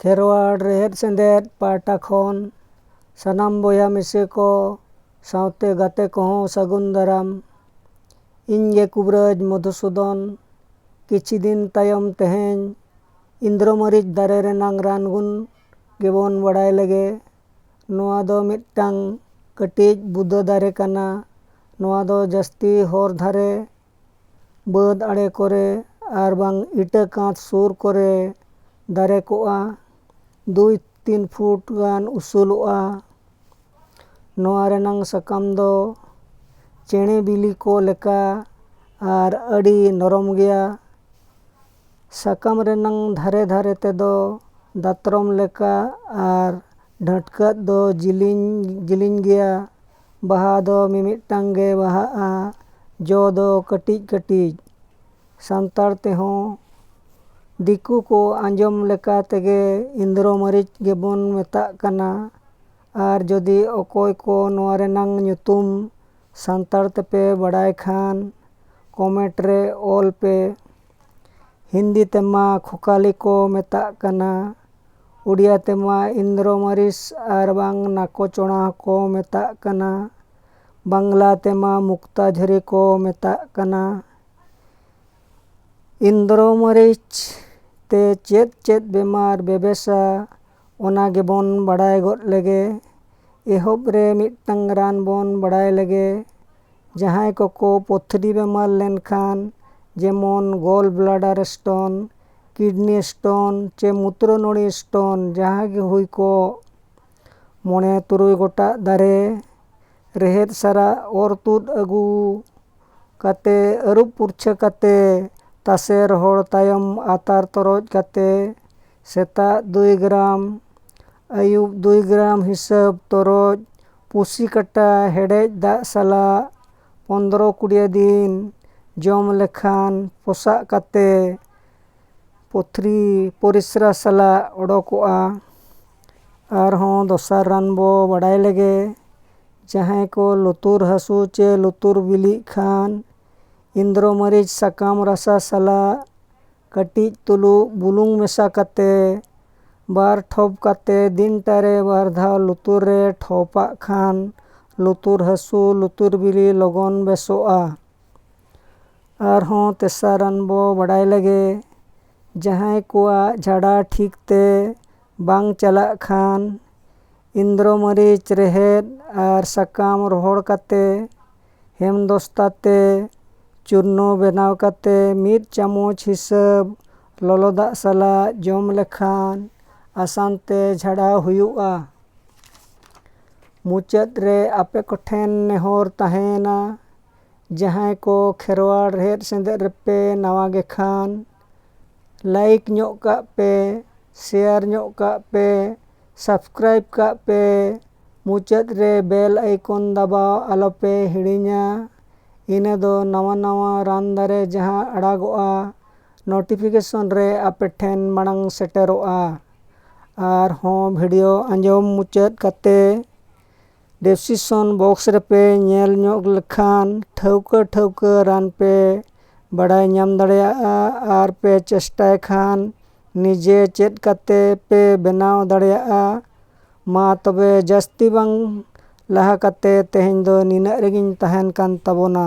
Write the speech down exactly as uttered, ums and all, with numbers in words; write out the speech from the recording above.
ᱠᱷᱮᱨᱣᱟᱲ ᱨᱮᱦᱮᱫ ᱥᱮᱸᱫᱮᱫ ᱯᱟᱦᱴᱟ ᱠᱷᱚᱱ ᱥᱟᱱᱟᱢ ᱵᱚᱭᱦᱟ ᱢᱤᱥᱮ ᱠᱚ ᱥᱟᱶᱛᱮ ᱜᱟᱛᱮ ᱠᱚᱦᱚᱸ ᱥᱟᱹᱜᱩᱱ ᱫᱟᱨᱟᱢ᱾ ᱤᱧ ᱜᱮ ᱠᱩᱵᱨᱟᱹᱡᱽ ᱢᱚᱫᱷᱩᱥᱩᱫᱚᱱ᱾ ᱠᱤᱪᱷᱤ ᱫᱤᱱ ᱛᱟᱭᱚᱢ ᱛᱮᱦᱮᱧ ᱤᱱᱫᱨᱚ ᱢᱟᱹᱨᱤᱪ ᱫᱟᱨᱮ ᱨᱮᱱᱟᱝ ᱨᱟᱱ ᱜᱩᱱ ᱜᱮᱵᱚᱱ ᱵᱟᱲᱟᱭ ᱞᱮᱜᱮ᱾ ᱱᱚᱣᱟ ᱫᱚ ᱢᱤᱫᱴᱟᱝ ᱠᱟᱹᱴᱤᱡ ᱵᱩᱫᱟᱹ ᱫᱟᱨᱮ ᱠᱟᱱᱟ᱾ ᱱᱚᱣᱟ ᱫᱚ ᱡᱟᱹᱥᱛᱤ ᱦᱚᱨ ᱫᱷᱟᱨᱮ, ᱵᱟᱹᱫᱽ ᱟᱲᱮ ᱠᱚᱨᱮ ᱟᱨ ᱵᱟᱝ ᱤᱴᱟᱹ ᱠᱟᱸᱛ ᱥᱩᱨ ᱠᱚᱨᱮ ᱫᱟᱨᱮ ᱠᱚᱜᱼᱟ᱾ ᱫᱩᱭ ᱛᱤᱱ ᱯᱷᱩᱴ ᱜᱟᱱ ᱩᱥᱩᱞᱚᱜᱼᱟ᱾ ᱱᱚᱣᱟ ᱨᱮᱱᱟᱝ ᱥᱟᱠᱟᱢ ᱫᱚ ᱪᱮᱬᱮ ᱵᱤᱞᱤ ᱠᱚ ᱞᱮᱠᱟ ᱟᱨ ᱟᱹᱰᱤ ᱱᱚᱨᱚᱢ ᱜᱮᱭᱟ᱾ ᱥᱟᱠᱟᱢ ᱨᱮᱱᱟᱝ ᱫᱷᱟᱨᱮ ᱫᱷᱟᱨᱮ ᱛᱮᱫᱚ ᱫᱟᱛᱨᱚᱢ ᱞᱮᱠᱟ ᱟᱨ ᱰᱷᱟᱹᱴᱠᱟᱹᱜ ᱫᱚ ᱡᱤᱞᱤᱧ ᱡᱤᱞᱤᱧ ᱜᱮᱭᱟ᱾ ᱵᱟᱦᱟ ᱫᱚ ᱢᱤᱢᱤᱫᱴᱟᱝ ᱜᱮ ᱵᱟᱦᱟᱜᱼᱟ᱾ ᱡᱚ ᱫᱚ ᱠᱟᱹᱴᱤᱡ ᱠᱟᱹᱴᱤᱡ᱾ ᱥᱟᱱᱛᱟᱲ ᱛᱮᱦᱚᱸ ᱫᱤᱠᱩ ᱠᱚ ᱟᱸᱡᱚᱢ ᱞᱮᱠᱟ ᱛᱮᱜᱮ ᱤᱱᱫᱨᱚ ᱢᱟᱹᱨᱤᱪ ᱜᱮᱵᱚᱱ ᱢᱮᱛᱟᱜ ᱠᱟᱱᱟ᱾ ᱟᱨ ᱡᱩᱫᱤ ᱚᱠᱚᱭ ᱠᱚ ᱱᱚᱣᱟ ᱨᱮᱱᱟᱝ ᱧᱩᱛᱩᱢ ᱥᱟᱱᱛᱟᱲ ᱛᱮᱯᱮ ᱵᱟᱲᱟᱭ ᱠᱷᱟᱱ, ᱠᱚᱢᱮᱱᱴ ᱨᱮ ᱚᱞ ᱯᱮ᱾ ᱦᱤᱱᱫᱤ ᱛᱮᱢᱟ ᱠᱷᱚᱠᱟᱞᱤ ᱠᱚ ᱢᱮᱛᱟᱜ ᱠᱟᱱᱟ, ᱩᱲᱤᱭᱟ ᱛᱮᱢᱟ ᱤᱱᱫᱨᱚ ᱢᱟᱹᱨᱤᱪ ᱟᱨ ᱵᱟᱝ ᱱᱟᱠᱚ ᱪᱚᱬᱟ ᱦᱚᱸᱠᱚ ᱢᱮᱛᱟᱜ ᱠᱟᱱᱟ, ᱵᱟᱝᱞᱟ ᱛᱮᱢᱟ ᱢᱩᱠᱛᱟ ᱡᱷᱟᱹᱨᱤ ᱠᱚ ᱢᱮᱛᱟᱜ ᱠᱟᱱᱟ᱾ ᱤᱱᱫᱨᱚ ᱢᱟᱹᱨᱤᱪ ᱛᱮ ᱪᱮᱫ ᱪᱮᱫ ᱵᱮᱢᱟᱨ ᱵᱮᱵᱮᱥᱟ, ᱚᱱᱟ ᱜᱮᱵᱚᱱ ᱵᱟᱲᱟᱭ ᱜᱚᱫ ᱞᱮᱜᱮ᱾ ᱮᱦᱚᱵ ᱨᱮ ᱢᱤᱫᱴᱟᱝ ᱨᱟᱱ ᱵᱚᱱ ᱵᱟᱲᱟᱭ ᱞᱮᱜᱮ᱾ ᱡᱟᱦᱟᱸᱭ ᱠᱚᱠᱚ ᱯᱚᱛᱷᱨᱤ ᱵᱮᱢᱟᱨ ᱞᱮᱱᱠᱷᱟᱱ, ᱡᱮᱢᱚᱱ ᱜᱚᱞ ᱵᱞᱟᱰᱟᱨ ᱥᱴᱳᱱ, ᱠᱤᱰᱱᱤ ᱥᱴᱳᱱ ᱪᱮ ᱢᱩᱛᱨᱚ ᱱᱚᱲᱤ ᱥᱴᱳᱱ, ᱡᱟᱦᱟᱸ ᱜᱮ ᱦᱩᱭ ᱠᱚᱜ, ᱢᱚᱬᱮ ᱛᱩᱨᱩᱭ ᱜᱚᱴᱟᱜ ᱫᱟᱨᱮ ᱨᱮᱦᱮᱫ ᱥᱟᱨᱟ ᱚᱨ ᱛᱩᱫ ᱟᱹᱜᱩ ᱠᱟᱛᱮ, ᱟᱹᱨᱩᱵ ᱯᱩᱨᱪᱷᱟᱹ ᱠᱟᱛᱮ, ᱛᱟᱥᱮ ᱨᱚᱦᱚᱲ ᱛᱟᱭᱚᱢ ᱟᱛᱟᱨ ᱛᱚᱨᱚᱡ ᱠᱟᱛᱮ, ᱥᱮᱛᱟᱜ ᱫᱩᱭ ᱜᱨᱟᱢ, ᱟᱹᱭᱩᱵ ᱫᱩᱭ ᱜᱨᱟᱢ ᱦᱤᱥᱟᱹᱵ ᱛᱚᱨᱚᱡ ᱯᱩᱥᱤ ᱠᱟᱴᱟ ᱦᱮᱰᱮᱡ ᱫᱟᱜ ᱥᱟᱞᱟᱜ ᱯᱚᱱᱫᱽᱨᱚ ᱠᱩᱲᱤᱭᱟᱹ ᱫᱤᱱ ᱡᱚᱢ ᱞᱮᱠᱷᱟᱱ ᱯᱚᱥᱟᱜ ᱠᱟᱛᱮ ᱯᱚᱛᱷᱨᱤ ᱯᱚᱨᱤᱥᱨᱟ ᱥᱟᱞᱟᱜ ᱚᱰᱚᱠᱚᱜᱼᱟ᱾ ᱟᱨᱦᱚᱸ ᱫᱚᱥᱟᱨ ᱨᱟᱱ ᱵᱚ ᱵᱟᱰᱟᱭ ᱞᱮᱜᱮ᱾ ᱡᱟᱦᱟᱸᱭ ᱠᱚ ᱞᱩᱛᱩᱨ ᱦᱟᱹᱥᱩ ᱪᱮ ᱞᱩᱛᱩᱨ ᱵᱤᱞᱤᱜ ᱠᱷᱟᱱ, ᱤᱱᱫᱨᱚ ᱢᱟᱹᱨᱤᱪ ᱥᱟᱠᱟᱢ ᱨᱟᱥᱟ ᱥᱟᱞᱟᱜ ᱠᱟᱹᱴᱤᱡ ᱛᱩᱞᱩᱡ ᱵᱩᱞᱩᱝ ᱢᱮᱥᱟ ᱠᱟᱛᱮ ᱵᱟᱨ ᱴᱷᱚᱯ ᱠᱟᱛᱮ ᱫᱤᱱᱴᱟ ᱨᱮ ᱵᱟᱨ ᱫᱷᱟᱣ ᱞᱩᱛᱩᱨ ᱨᱮ ᱴᱷᱚᱯᱟᱜ ᱠᱷᱟᱱ ᱞᱩᱛᱩᱨ ᱦᱟᱹᱥᱩ, ᱞᱩᱛᱩᱨ ᱵᱤᱞᱤ ᱞᱚᱜᱚᱱ ᱵᱮᱥᱚᱜᱼᱟ᱾ ᱟᱨᱦᱚᱸ ᱛᱮᱥᱟᱨᱟᱱ ᱵᱚ ᱵᱟᱰᱟᱭ ᱞᱮᱜᱮ, ᱡᱟᱦᱟᱸᱭ ᱠᱚᱣᱟᱜ ᱡᱷᱟᱰᱟ ᱴᱷᱤᱠ ᱛᱮ ᱵᱟᱝ ᱪᱟᱞᱟᱜ ᱠᱷᱟᱱ ᱤᱱᱫᱨᱚ ᱢᱟᱹᱨᱤᱪ ᱨᱮᱦᱮᱫ ᱟᱨ ᱥᱟᱠᱟᱢ ᱨᱚᱦᱚᱲ ᱠᱟᱛᱮ ᱦᱮᱢ ᱫᱚᱥᱛᱟ ᱛᱮ ᱪᱩᱨᱱᱚ ᱵᱮᱱᱟᱣ ᱠᱟᱛᱮ ᱢᱤᱫ ᱪᱟᱢᱚᱪ ᱦᱤᱥᱟᱹᱵ ᱞᱚᱞᱚ ᱫᱟᱜ ᱥᱟᱞᱟᱜ ᱡᱚᱢ ᱞᱮᱠᱷᱟᱱ ᱟᱥᱟᱱ ᱛᱮ ᱡᱷᱟᱲᱟᱣ ᱦᱩᱭᱩᱜᱼᱟ᱾ ᱢᱩᱪᱟᱹᱫ ᱨᱮ ᱟᱯᱮ ᱠᱚᱴᱷᱮᱱ ᱱᱮᱦᱚᱨ ᱛᱟᱦᱮᱸᱭᱮᱱᱟ, ᱡᱟᱦᱟᱸᱭ ᱠᱚ ᱠᱷᱮᱨᱣᱟᱲ ᱨᱮᱦᱮᱫ ᱥᱮᱸᱫᱮᱫ ᱨᱮᱯᱮ ᱱᱟᱣᱟ ᱜᱮ ᱠᱷᱟᱱ, ᱞᱟᱭᱤᱠ ᱧᱚᱜ ᱠᱟᱜ ᱯᱮ, ᱥᱮᱭᱟᱨ ᱧᱚᱜ ᱠᱟᱜ ᱯᱮ, ᱥᱟᱵᱥᱠᱨᱟᱭᱤᱵ ᱠᱟᱜ ᱯᱮ, ᱢᱩᱪᱟᱹᱫ ᱨᱮ ᱵᱮᱞ ᱟᱭᱠᱚᱱ ᱫᱟᱵᱟᱣ ᱟᱞᱚᱯᱮ ᱦᱤᱲᱤᱧᱟ᱾ ᱤᱱᱟᱹ ᱫᱚ ᱱᱟᱣᱟ ᱱᱟᱣᱟ ᱨᱟᱱ ᱫᱟᱨᱮ ᱡᱟᱦᱟᱸ ᱟᱲᱟᱜᱚᱜᱼᱟ, ᱱᱳᱴᱤᱯᱷᱤᱠᱮᱥᱚᱱ ᱨᱮ ᱟᱯᱮ ᱴᱷᱮᱱ ᱢᱟᱲᱟᱝ ᱥᱮᱴᱮᱨᱚᱜᱼᱟ᱾ ᱟᱨᱦᱚᱸ ᱵᱷᱤᱰᱤᱭᱳ ᱟᱸᱡᱚᱢ ᱢᱩᱪᱟᱹᱫ ᱠᱟᱛᱮ ᱰᱮᱥᱠᱨᱤᱯᱥᱚᱱ ᱵᱚᱠᱥ ᱨᱮᱯᱮ ᱧᱮᱞ ᱧᱚᱜ ᱞᱮᱠᱷᱟᱱ ᱴᱷᱟᱹᱣᱠᱟᱹ ᱴᱷᱟᱹᱣᱠᱟᱹ ᱨᱟᱱ ᱯᱮ ᱵᱟᱲᱟᱭ ᱧᱟᱢ ᱫᱟᱲᱮᱭᱟᱜᱼᱟ᱾ ᱟᱨ ᱯᱮ ᱪᱮᱥᱴᱟᱭ ᱠᱷᱟᱱ ᱱᱤᱡᱮ ᱪᱮᱫ ᱠᱟᱛᱮ ᱯᱮ ᱵᱮᱱᱟᱣ ᱫᱟᱲᱮᱭᱟᱜᱼᱟ᱾ ᱢᱟ ᱛᱚᱵᱮ ᱡᱟᱹᱥᱛᱤ ᱵᱟᱝ ᱞᱟᱦᱟ ᱠᱟᱛᱮ ᱛᱮᱦᱮᱧ ᱫᱚ ᱱᱤᱱᱟᱹᱜ ᱨᱮᱜᱮᱧ ᱛᱟᱦᱮᱱ ᱠᱟᱱ ᱛᱟᱵᱚᱱᱟ᱾